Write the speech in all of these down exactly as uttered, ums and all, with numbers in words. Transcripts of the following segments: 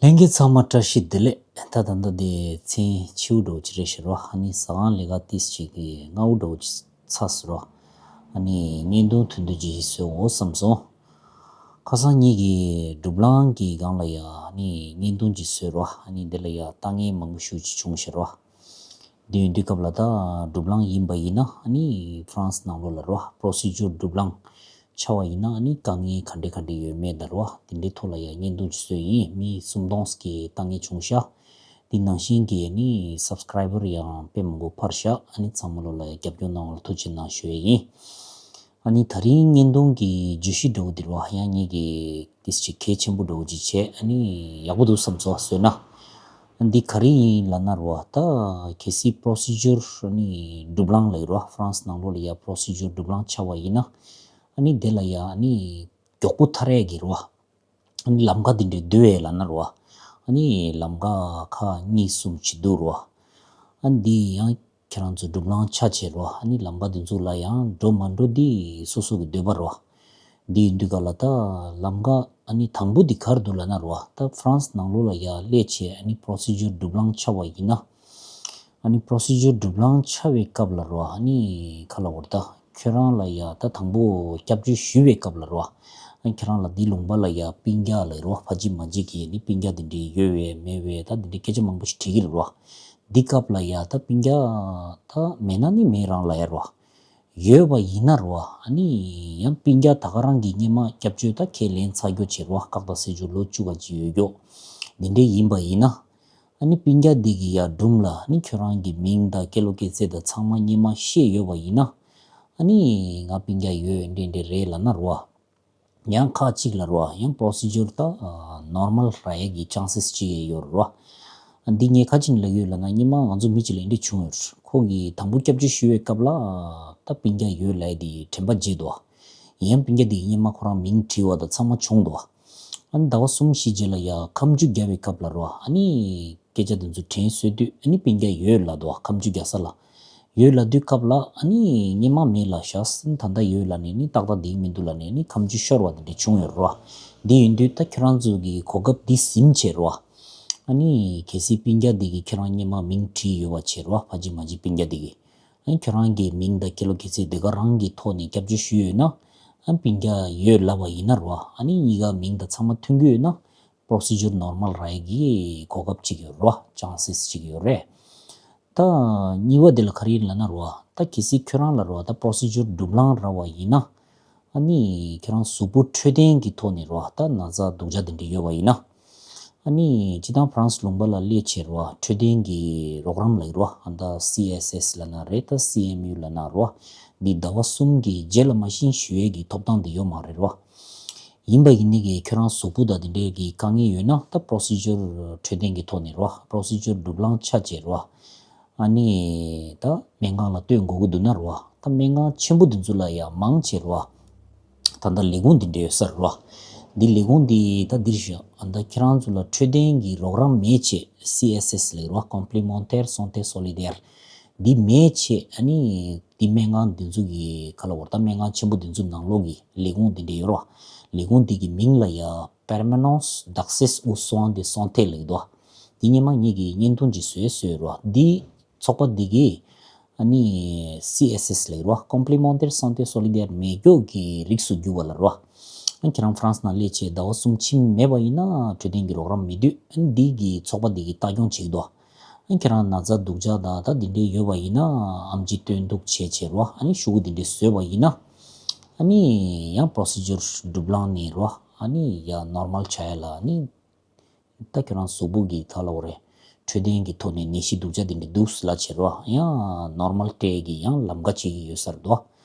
ལྷན་རྒྱས་ཚང་མ་བཀྲ་ཤིས་བདེ་ལེགས། ད་ད་ལྟ་དེ་མཚན་ཕྱི་པོ་འདྲ་བོ་ཅིག་རེད་ཤག་རོ། ཨ་ནི་ཟ་ཁང་ལས་ཀ་ཏིས་ཅིག་གི་སྔ་པོ་འདྲ་བོ་ཅིག་ཚར་སོང་རོ། ཨ་ནི་བརྙན་ཐུང་ཐུང་ཐུང་ཅིག་བཟོས་འོ་བསམ་སོང་། ཁ་སང་ཉིད་ཀྱི་སྒྲུབ་ལམ་གྱི་སྒང་ལ་ཡ་ཨ་ནི་བརྙན་ཐུང་ཅིག་བཟོས་རོ། ཨ་ནི་འདི་ལ་ཡ་ལྟ་མཁན་མང་པོ་ཞེ་ཅིག་བྱུང་ཤག་རོ། འདི་ཡིན་དུས་སྐབས་ལ་ད་སྒྲུབ་ལམ་ཡིན་པ་ཡིན་ན་ཨ་ནི་ཧྥ་རན་སི་ནང་ལོགས་ལ་རོ། པྲོ་སི་ཇུར་སྒྲུབ་ལམ་ཆགས་པ་ཡིན་ན་ཨ་ནི་དཀའ་ངལ་ག་འདྲ་ག་འདྲ་ཡོད་མེད་དང་རོ། དེ་འདྲའི་ཐོག་ལ་ཡ་བརྙན་ཐུང་ཅིག་བཟོས་ཡིན། མི་སུམ་སྟོང་ཙམ་གྱི་ལྟ་མཁན་བྱུང་ཤག་དེ་ནང་བཞིན་གྱི་ཨ་ནི་སབ་སི་ཀ་རའི་བར་ཡང་དཔེ་མང་པོ་འཕར་ཤག་ཨ་ནི་ཚང་མ་ལོ་ལ་ཡ་རྒྱབ་སྐྱོར་གནང་བར་ཐུགས་རྗེ་གནང་ཞུ་ཡས་ཡིན། ཨ་ནི་ད་རིང་བརྙན་ཐུང་གི་བརྗོད་གཞི་འདྲ་བོ་འདི་རོ། ཡང་ངེད་ཀྱིས་ཏིས་ཅིག་གལ་ཆེན་པོ་འདྲ་བོ་ཅིག་བྱས། ཨ་ནི་ཡག་པོ་འདུག་བསམ་སོང་བཟོས་ན། འདི་ག་རེ་ཡིན་ལབ་ན་རོ། ད་གལ་སྲིད་པྲོ་སི་ཇུར་ཨ་ནི་སྒྲུབ་ལམ་ལབ་ཀྱི་རོ། ཧྥ་རན་སི་ནང་ལོགས་ལ་ཡ་པྲོ་སི་ཇུར་སྒྲུབ་ལམ་ཆགས་པ་ཡིན་ན་ཨ་ནི་དེ་ལ་ཡ་ཨ་ནི་མགྱོགས་པོ་ཐར་ཡས་ཀྱི་རོ། ཨ་ནི་ལམ་ཁ་འདི་འདྲའི་བསྡུ་ཡས་ལབ་ན་རོ། ཨ་ནི་ལམ་ཁ་ཁག་གཉིས་གསུམ་ཅིག་འདུག་རོ། ཨ་ནི་འདི་ཡང་ཁྱེད་རང་ཚོ་སྒྲུབ་ལམ་ཆ་བྱེད་རོ། ཨ་ནི་ལམ་ཁ་འདི་ཚོ་ལ་ཡང་འགྲོ་མ་འགྲོ་འདི་སོ་སོ་གི་འདོད་པ་རོ། འདི་ཡིན་དུས་ག་ལ་ད་ལམ་ཁ་ཨ་ནི་དང་པོ་འདི་ག་རེ་འདུག་ལབ་ན་རོ། ད་ཧྥ་རན་སི་ནང་ལོགས་ལ་ཡ་སླེབས་བྱས་ཨ་ནི་པྲོ་སི་ཇུར་སྒྲུབ་ལམ་ཆགས་པ་ཡིན་ན། ཨ་ནི་པྲོ་སི་ཇུར་སྒྲུབ་ལམ་ཆགས་པའི་སྐབས་ལ་རོ། ཨ་ནི་ག་ལབ་དགོས་རེད། ད་ཁྱོད་རང་ལ་ཡ་ད་དང་པོ་སྐྱབས་བཅོལ་ཞུ་བའི་སྐབས་ལ་རོ། ཨ་ནི་ཁྱོད་རང་ལ་འདི་ལུང་པ་ལ་ཡ་སྤུན་ཀྱག་ལབ་རོ། ཕ་གཅིག་མ་གཅིག་གི་ཨ་ནི་སྤུན་ཀྱག་འདི་འདྲའི་ཡོད་པས་མེད་པས་ད་འདི་འདྲའི་སྐད་ཆ་མང་པོ་ཞིག་དྲིས་ཀྱི་རེད་རོ། འདི་སྐབས་ལ་ཡ་ད་སྤུན་ཀྱག་ད་མེད་ན་ནི་མེད་རང་ལབ་ཡ་རོ། ཡོད་པ་ཡིན་ན་རོ། ཨ་ནི་ཡང་སྤུན་ཀྱག་ད་ག་རང་གིས་སྔོན་མ་སྐྱབས་བཅོལ་ད་ཁས་ལེན་ཚར་རྒྱུ་བྱེད་རོ། ཁག་དང་སེལ་རྒྱུ་ལོ་བཅུ་ག་ཅིག་ཡོད་རྒྱུ་འདི་འདྲའི་ཡིན་པ་ཡིན་ན། ཨ་ནི་སྤུན་ཀྱག་འདི་གི་ཡ་སྒྲུང་ལ་ཨ་ནི་ཁྱོད་རང་གི་མིང་དང་སྐྱེས་ལོ་སྐྱེས་ཚེས་དང་ཚང་མ་སྔོན་མ་ཤེས་ཡོད་པ་ཡིན་ན། ཨ་ནི་ང་སྤུན་ཀྱག་ཡོད་འདྲ་འདྲ་རེད་ལབ་ན་རོ། ཡང་ཁག་ཅིག་ལ་རོ། ཡང་པྲོ་སི་ཇུར་ད་ནོར་མལ་རག་ཡས་ཀྱི་ཅན་སེས་ཅིག་ཡོད་རོ། འདི་ངས་ག་རེ་བྱས་ནས་ལབ་ཡོད་ལབ་ན། སྔོན་མ་ང་ཚོ་མི་གཅིག་ལ་འདི་འདྲ་བྱུང་ཡོད། ཁོ་གིས་དང་པོ་སྐྱབས་བཅོལ་ཞུ་བའི་སྐབས་ལ་ད་སྤུན་ཀྱག་ཡོད་ལབ་ཡས་དེ་དྲན་པ་བརྗེད་འདུག་ཡང་སྤུན་ཀྱག་དེ་གིས་སྔོན་མ་ཁོ་རང་མིང་བྲིས་པ་དང་ཚང་མ་བྱུང་འདུག་ཨ་ནི་ཟླ་བ་གསུམ་བཞི་རྗེས་ལ་ཡ་ཁ་མཆུ་རྒྱག་པའི་སྐབས་ལ་རོ། ཨ་ནི་སྐད་ཆ་དེ་ཚོ་དྲན་གསོས་དུས་ཨ་ནི་སྤུན་ཀྱག་ཡོད་ལབ་འདུག་ཁ་མཆུ་རྒྱག་ས་ལ། ཡོད་ལབ་དུས་སྐབས་ལ་ཨ་ནི་སྔོན་མ་མེད་ལབ་ཤག་ད་ལྟ་ཡོད་ལབ་ནས་ནི་ཏག་ཏག་འདི་མི་འདུག་ལབ་ནས་ནི་ཁ་མཆུ་ཤོར་བ་དེ་འདྲ་བྱུང་ཡོད་རོ། འདི་ཡིན་དུས་ད་ཁྱོད་རང་ཚོ་གི་གོ་སྐབས་འདི་ཟིན་བྱས་རོ། ཨ་ནི་གལ་སྲིད་སྤུན་ཀྱག་འདི་གིས་ཁྱོད་རང་སྔོན་མ་མིང་བྲིས་ཡོད་པ་བྱས་རོ། ཕ་གཅིག་མ་གཅིག་སྤུན་ཀྱག་འདི་གིས། ཨ་ནི་ཁྱོད་རང་གི་མིང་དང་སྐྱེས་ལོ་སྐྱེས་ཚེས་དེ་ག་རང་གི་ཐོག་ནས་སྐྱབས་བཅོལ་ཞུས་ཡོད་ན། ཨ་སྤུན་ཀྱག་ཡོད་ལབ་པ་ཡིན་ན་རོ། ཨ་ནི་གཉིས་ཀ་མིང་དང་ཚང་མ་མཐུན་གྱི་ཡོད་ན། པྲོ་སི་ཇུར་ནོར་མལ་རག་ཡས་ཀྱི་གོ་སྐབས་ཅིག་ཡོད་རོ། ཅན་སེས་ཅིག་ཡོད་རེད། ད་གཉིས་པ་དེ་ལ་ག་རེ་ཡིན་ལབ་ན་རོ། ད་གལ་སྲིད་ཁྱོད་རང་ལ་རོ། ད་པྲོ་སི་ཇུར་སྒྲུབ་ལམ་རག་པ་ཡིན་ན། ཨ་ནི་ཁྱོད་རང་གཟུགས་པོ་འཕྲོད་བསྟེན་གྱི་ཐོག་ནས་རོ། ད་ན་ཚ་སྡུག་ཅག་དེ་འདྲ་ཡོད་པ་ཡིན་ན། ཨ་ནི་སྤྱིར་བཏང་ཧྥ་རན་སི་ལུང་པ་ལ་སླེབས་བྱས་རོ། འཕྲོད་བསྟེན་གྱི་རོགས་རམ་ལབ་ཀྱི་རོ། ཨ་ད་སི་ཨེས་ཨེས་ལབ་ན་རེད། ད་སི་ཨེམ་ཡུ་ལབ་ན་རོ། འདི་ཟླ་བ་གསུམ་གྱི་རྗེས་ལ་མ་གཞི་ཞུ་ཡས་ཀྱི་ཐོབ་ཐང་འདི་ཡོད་མ་རེད་རོ། ཡིན་པ་ཡིན་ནི་གི་ཁྱོད་རང་གཟུགས་པོ་དང་དེ་འདྲའི་གི་དཀའ་ངལ་ཡོད་ན། ད་པྲོ་སི་ཇུར་འཕྲོད་བསྟེན་གྱི་ཐོག་ནས་རོ། པྲོ་སི་ཇུར་སྒྲུབ་ལམ་ཆ་བྱས་རོ། ཨ་ནི་ད་སྨན་ཁང་ལ་སྟོན་དགོས་ཀྱི་འདུག་ན་རོ། ད་སྨན་ཁང་ཆེན་པོ་འདི་ཚོ་ལ་ཡང་མང་ཆེ་རོ། ད་ལྟ་ལས་ཁུངས་འདི་འདྲ་ཡོད་ས་རེད་རོ། འདི་ལས་ཁུངས་འདི་ད་འདིར་བཞག་ཨ་ད་ཁྱེད་རང་ཚོ་ལ་འཕྲོད་བསྟེན་གྱི་རོགས་རམ་མེད་ཆེད། སི་ཨེས་ཨེས་ལབ་རོ། Complémentaire Santé Solidaire། འདི་མེད་ཆེད་ཨ་ནི་འདི་སྨན་ཁང་འདི་ཚོ་གི་ག་ལབ་དགོས་རེད། ད་སྨན་ཁང་ཆེན་པོ་འདི་ཚོ་ནང་ལོགས་ཀྱི་ལས་ཁུངས་འདི་འདྲ་ཡོད་རོ། ལས་ཁུངས་འདི་གི་མིང་ལ་ཡ་Permanence d'Accès aux Soins de Santé ལབ་ཀྱི་འདུག་འདི་སྔོན་མ་ངེད་ཀྱིས་བརྙན་ཐུང་ཅིག་བཟོས་བཟོས་རོ། འདི་ཚོགས་པ་འདི་གིས་ཨ་ནི་སི་ཨེས་ཨེས་ལབ་རོ། Complémentaire Santé Solidaire མེ་སྒྱོགས་ཀྱི་རིགས་སུ་གྱུར་པ་ལ་རོ། ཨ་ཁྱེད་རང་ཧྥ་རན་སི་ནང་སླེབས་བྱས་ཟླ་བ་གསུམ་ཕྱིན་མེད་པ་ཡིན་ན་འཕྲོད་བསྟེན་གྱི་རོགས་རམ་མི་འདུག་ཨ་ནི་འདི་གི་ཚོགས་པ་འདི་གིས་ལྟ་སྐྱོང་བྱེད་ཀྱི་འདུག་ཨ་ཁྱེད་རང་ན་ཚ་སྡུག་ཅག་དང་ད་འདི་འདྲའི་ཡོད་པ་ཡིན་ན། ཨེམ་ཆི་སྟོན་གཏུག་བྱས་བྱས་རོ། ཨ་ནི་ཤོག་གུ་འདི་འདྲའི་བཟོས་པ་ཡིན་ན། ཨ་ནི་ཡང་པྲོ་སི་ཇུར་སྒྲུབ་ལམ་ནས་རོ། ཨ་ནི་ཡང་ནོར་མལ་ཆགས་ཡ་ལ་ཨ་ནི། ད་ཁྱོད་རང་གཟུགས་པོ་གི་ད་ལབ་དགོས་རེད། འཕྲོད་བསྟེན་གྱི་ཐོག་ནས་ནད་གཞི་སྡུག་ཅག་དེ་འདྲ་འདུག་ལབ་བྱས་རོ། ཡང་ནོར་མལ་སྤྲད་ཀྱི་ཡང་ལམ་ཁ་བྱེད་ཀྱི་ཡོད་ས་རེད་དོ།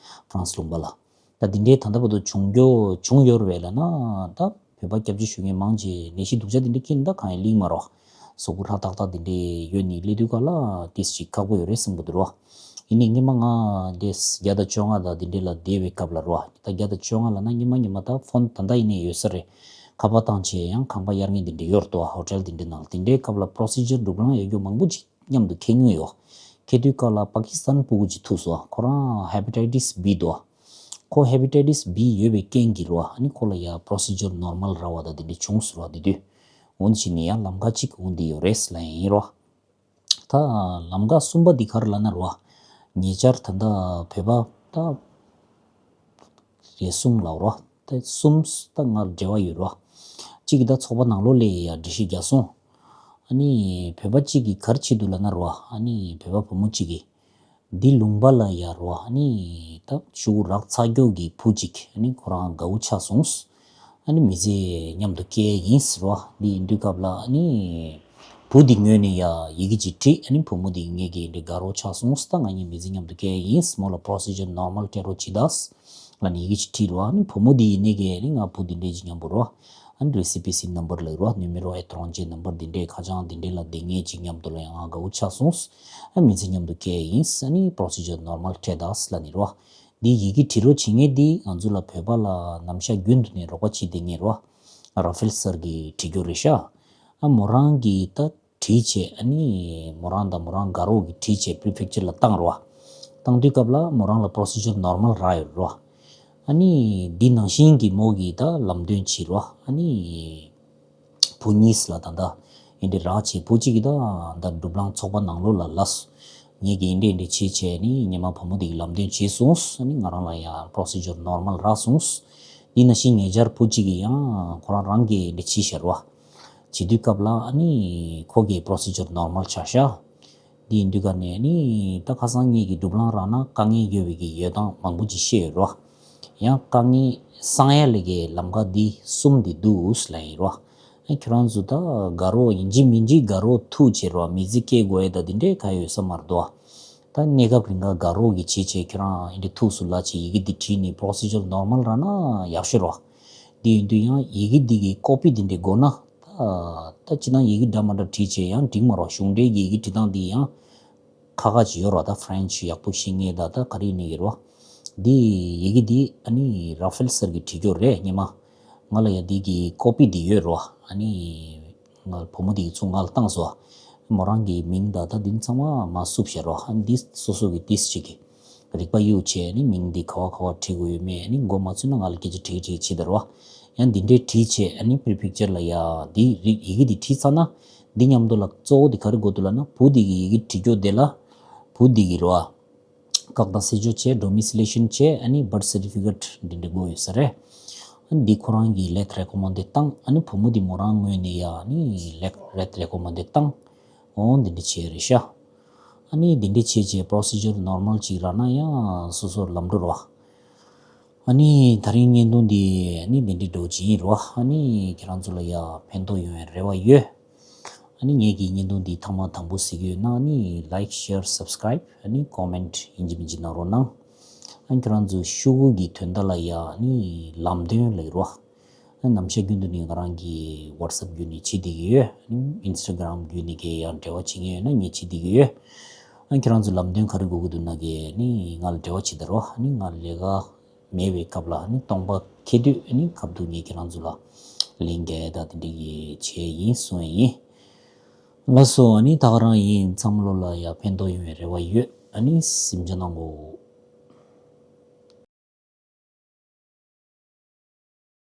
ཧྥ་རན་སི་ལུང་པ་ལ། ད་འདི་འདྲའི་ད་ལྟ་བར་དུ་བྱུང་རྒྱུ་བྱུང་ཡོད་རེད་ལབ་ན། ད་བོད་པ་སྐྱབས་བཅོལ་ཞུ་མཁན་མང་ཆེ་ནད་གཞི་སྡུག་ཅག་དེ་འདྲ་འཁྱེར་ནས་ད་གང་ཡང་ལེགས་མ་རོ། གཟུགས་པོ་ཧྲ་ཏག་ཏག་དེ་འདྲའི་ཡོད་ནས་སླེབས་དུས་སྐབས་ལ་ཏོག་ཙམ་ཁག་པོ་ཡོད་རེད་བསམ་གྱི་འདུག་རོ། ཡིན་ནའི་སྔོན་མ་ང་འདི་བརྒྱ་དང་བཅོ་ལྔ་དང་འདི་འདྲའི་ལ་བསྡད་པའི་སྐབས་ལ་རོ། ད་བརྒྱ་དང་བཅོ་ལྔ་ལབ་ན་སྔོན་མ་སྔོན་མ་ད་ཕོན་ད་ལྟ་ཡིན་ནའི་ཡོད་ས་རེད། ཁ་པར་བཏང་བྱས་ཡང་ཁང་པ་གཡར་མཁན་དེ་འདྲ་ཡོད་རེད་དོ། ཧོ་ཊེལ་དེ་འདྲའི་ནང་ལ། དེ་འདྲའི་སྐབས་ལ་པྲོ་སི་ཇར་སྒྲུབ་ལམ་ཡོད་རྒྱུ་མང་པོ་ཅིག་མཉམ་དུ་འཁྱེར་མྱོང་ཡོད། འཁྱེར་དུས་སྐབས་ལ་པ་ཀི་སི་ཐན་སྤུ་གུ་ཅིག་ཐུག་སོང་། ཁོ་རང་ཧེ་པ་ཊའི་ཊི་སི་བྷི་འདུག་ཁོ་ཧེ་པ་ཊའི་ཊི་སི་བྷི་ཡོད་པའི་རྐྱེན་གྱིས་རོ། ཨ་ནི་ཁོ་ལ་ཡ་པྲོ་སི་ཇར་ནོར་མལ་རག་པ་དང་དེ་འདྲ་བྱུང་སོང་རོ། དེ་དུས་ འོན་ཞིག་ནི་ཡང་ལམ་ཁ་གཅིག་འོང་དེ་ཡོད་རེད་ལ་ཡིན་རོ། ད་ལམ་ཁ་གསུམ་པ་འདི་གར་ལ་ན་རོ། ཉེ་ཆར་ད་ལྟ་བོད་པ་ད་རེ་གསུམ་ལ་རོ། ད་གསུམ་ད་ང་འབྲེལ་བ་ཡོད་རོ། གཅིག་གི་ད་ཚོགས་པ་ནང་ལོགས་ལས་ཡ་འགྲེལ་བཤད་རྒྱག་སོང་། ཨ་ནི་བོད་པ་གཅིག་གི་གར་ཆེད་དུ་ལ་ན་རོ། ཨ་ནི་བོད་པ་བུ་མོ་གཅིག་གི་འདི་ལུང་པ་ལ་ཡ་རོ། ཨ་ནི་ད་ཤུ་གུ་རག་ཚ་སྐྱོ་གི་བུ་གཅིག་ཨ་ནི་ཁོ་རང་དགའ་བོ་ཆགས་སོང་། ཨ་ནི་མི་ཚེ་མཉམ་དུ་སྐྱེལ་ཡིན་ཟེར་རོ། འདི་ཡིན་དུས་སྐབས་ལ་ཨ་ནི་བུ་འདི་ངོས་ནས་ཡ་ཡི་གེ་ཅིག་བྲིས། ཨ་ནི་བུ་མོ་འདི་ངེད་ཀྱི་འདི་དགའ་རོགས་ཆགས་སོང་། ད་ང་གཉིས་མི་ཚེ་མཉམ་དུ་སྐྱེལ་ཡིན། མོ་ལ་procedure normal སྤྲད་རོགས་བྱེད་ད་ལ་ནི་ཡི་གེ་ཅིག་བྲིས་རོ། ཨ་ནི་བུ་མོ་འདི་ཡིན་ནི་གི་ཨ་ནི་ང་བུ་འདི་འདྲས་ཅིག་མཉམ་པོ་རོ། ཨ་ནི་རེ་སི་པི་སི་ནམ་བར་ལ་རོ། ནུ་མེ་རོ་ཨེ་ཏྲོང་ཅེ་ནམ་བར་འདི་འདྲས་ཁ་བྱང་འདི་འདྲས་ལ་བསྡད་མཁན་ཅིག་མཉམ་དུ་ལ་ཡང་ང་དགའ་བོ་ཆགས་སོང་། ཨ་མི་ཚེ་མཉམ་དུ་སྐྱེལ་ཡིན། ཨ་ནི་procedure normal སྤྲད་ད་ལ་ནི་རོ། འདི་ཡི་གེ་བྲིས་རོགས་བྱེད་མཁན་འདི་ང་ཚོ་ལ་བོད་པ་ལ་ནམ་ཞག་རྒྱུན་དུ་ནས་རོགས་པ་བྱེད་བསྡད་མཁན་རོ། ར་ཧྥེལ་སར་གྱིས་བྲིས་རྒྱུ་རེད་ཤག་ཨ་མོ་རང་གིས་ད་བྲིས་བྱས། ཨ་ནི་མོ་རང་དང་མོ་རང་དགའ་རོགས་ཀྱིས་བྲིས་བྱས་པི་རི་ཕེག་ཅར་ལ་བཏང་རོ། བཏང་དུས་སྐབས་ལ་མོ་རང་ལ་procedure normal རག་ཡོད་རོ། ཨ་ནི་འདི་ནང་བཞིན་གྱི་མོ་གིས་ད་ལམ་སྟོན་བྱས་རོ། ཨ་ནི་བུ་གཉིས་ལ་ད་ལྟ་འདི་འདྲ་རག་བྱས། བུ་གཅིག་གིས་ད་ད་སྒྲུབ་ལམ་ཚོགས་པ་ནང་ལོགས་ལ་ལབ་སོང་། ངེད་ཀྱིས་འདི་འདྲ་འདི་བྱས་བྱས་ནི་ཉི་མ་བུ་མོ་དེ་གིས་ལམ་སྟོན་བྱས་སོང་། ཨ་ནི་ང་རང་ལ་ཡང་procedure normal རག་སོང་། འདི་ནང་བཞིན་ཉེ་ཆར་བུ་གཅིག་གིས་ཡང་ཁོ་རང་རང་གིས་འདི་བྱས་བཞག་རོ། བྱེད་དུས་སྐབས་ལ་ཨ་ནི་ཁོ་གིས་procedure normal ཆགས་ཤག་འདི་ཡིན་དུས་ཀ་ནས་ནི་ད་ཁ་སང་ངེད་ཀྱིས་སྒྲུབ་ལམ་རག་ན་དཀའ་ངལ་ཡོད་པའི་གི་ཡོད་སྟངས་མང་པོ་ཅིག་བཤད་ཡོད་རོ། ཡང་དཀའ་ངལ་སང་ཡ་ལས་ཀའི་ལམ་ཁ་འདི་གསུམ་འདི་འདུག་ལབ་ཡིན་རོ། ཨ་ཁྱོད་རང་ཚོ་ད་དགའ་རོགས་ཡིན་གཅིག་མིན་གཅིག་དགའ་རོགས་ཐུག་བྱེད་རོ། མི་ཚེ་སྐྱེལ་དགོས་ཡ་ད་འདི་འདྲའི་ག་ཡོད་ས་མ་རེད་དོ། ད་གནས་སྐབས་རིང་ག་དགའ་རོགས་ཀྱིས་བྱེད་བྱེད་ཁྱོད་རང་འདི་འདྲ་ཐུགས་སུ་ལ་བྱེད་ཡི་གེ་འདི་བྲིས་ནས་procedure normal རག་ན་ཡག་ཤོས་རོ། འདི་ཡིན་དུས་ཡང་ཡི་གེ་འདི་གི་ཀོ་པི་འདི་འདྲ་དགོས་ན། ད་ད་སྤྱིར་བཏང་ཡི་གེ་འདྲ་མ་འདྲ་བྲིས་བྱས་ཡང་འགྲིག་མ་རོ། གཞུང་འབྲེལ་གྱི་ཡི་གེ་བྲིས་སྟངས་འདི་ཡང་ཁག་ཁག་ཅིག་ཡོད་རོ། ད་French ཡག་པོ་ཤེས་མཁན་ད་ད་ག་རེ་ཡིན་ནའི་རོ། འདི་ཡི་གེ་འདི་ཨ་ནི་ར་ཧྥེལ་སར་གྱིས་བྲིས་རྒྱུ་རེད། སྔོན་མ་ང་ལ་ཡ་འདི་གི་ཀོ་པི་འདི་ཡོད་རོ། ཨ་ནི་ང་བུ་མོ་འདི་གིས་ཚུར་ང་ལ་བཏང་སོང་། མོ་རང་གི་མིང་ད་ད་འདི་ཚང་མ་མར་བསུབས་བཞག་རོ། ཨ་ནི་འདི་སོ་སོ་གི་ཏིས་གཅིག་གི་རིག་པ་གཡུག་བྱས་ནི་མིང་འདི་ག་བ་ག་བ་བྲིས་དགོས་ཡོད་མེད་ནི་མགོ་མ་ཚོས་ན་ང་ལ་སྐད་ཆ་དྲིས་དྲིས་བྱེད་ད་རོ། ཡང་འདི་འདྲའི་བྲིས་བྱས་ཨ་ནི་པི་རི་ཕེག་ཅར་ལ་ཡ་འདི་རིགས་ཡི་གེ་འདི་བྲིས་ཚར་ན་འདི་མཉམ་དུ་ལ་གཙོ་བོ་འདི་ག་རེ་དགོས་འདུག་ལབ་ན་བུ་འདི་གི་ཡི་གེ་བྲིས་རྒྱུ་དེ་ལ་བུ་འདི་གི་རོ། བཀག་དང་སེལ་འཇོག་བྱས། domiciliation བྱས། ཨ་ནི་birth certificate འདི་འདྲ་དགོས་ཡོད་ས་རེད། ཨ་ནི་འདི་ཁོ་རང་གི་lettre recommandée བཏང་། ཨ་ནི་བུ་མོ་འདི་མོ་རང་ངོས་ནས་ཡ་ཨ་ནི་lettre recommandée བཏང་། འོ་འདི་འདྲ་བྱས་རེད་ཤག་ཨ་ནི་འདི་འདྲ་བྱས་བྱས་procedure normal ཅིག་རག་ན་ཡང་སོ་སོར་ལམ་འགྲོ་རོ། ཨ་ནི་ད་རིང་བརྙན་ཐུང་འདི་ཨ་ནི་འདི་འདྲའི་འདྲ་བོ་ཅིག་ཡིན་རོ། ཨ་ནི་ཁྱེད་རང་ཚོ་ལ་ཡ་ཕན་ཐོགས་ཡོང་བའི་རེ་བ་ཡོད། ཨ་ནི་ངེད་ཀྱི་བརྙན་ཐུང་འདི་ཐེངས་མ་དང་པོ་གཟིགས་ཡོད་ན་ཨ་ནི་like, share, subscribe ཨ་ནི་comment ཡིན་གཅིག་མིན་གཅིག་གནང་རོགས་གནང་། ཨ་ནི་ཁྱེད་རང་ཚོ་ཤོག་གུ་གི་དོན་དག་ལ་ཡ་ཨ་ནི་ལམ་སྟོན་ལབ་ཀྱི་རོ། ཨ་ནི་ནམ་ཞག་རྒྱུན་དུ་ནི་ང་རང་གི་WhatsApp བརྒྱུད་ནས་བྱེད་བསྡད་ཀྱི་ཡོད། ཨ་ནི་Instagram བརྒྱུད་ནས་གི་ཡང་འབྲེལ་བ་བྱེད་མཁན་ཡོད་ན་ངས་བྱེད་བསྡད་ཀྱི་ཡོད། ཨ་ནི་ཁྱེད་རང་ཚོ་ལམ་སྟོན་ག་རེ་དགོས་ཀྱི་འདུག་ན་གི་ཨ་ནི་ང་ལ་འབྲེལ་བ་བྱེད་ད་རོགས། ཨ་ནི་ང་ལས་ཀ་མེད་པའི་སྐབས་ལ་ཨ་ནི་སྟོང་པ་འཁེལ་དུས་ཨ་ནི་སྐབས་དུ་ངས་ཁྱེད་རང་ཚོ་ལ་ལན་རྒྱག་ཡ་ད་དེ་འདྲ་གི་བྱས་ཡིན་གསུང་ཡ་ཡིན། ལགས་སོ། ཨ་ནི་ད་ག་རང་ཡིན། ཚང་མ་ལོ་ལ་ཡ་ཕན་ཐོགས་ཡོང་བའི་རེ་བ་ཡོད། ཨ་ནི་གཟིམ་འཇག་གནང་གོ།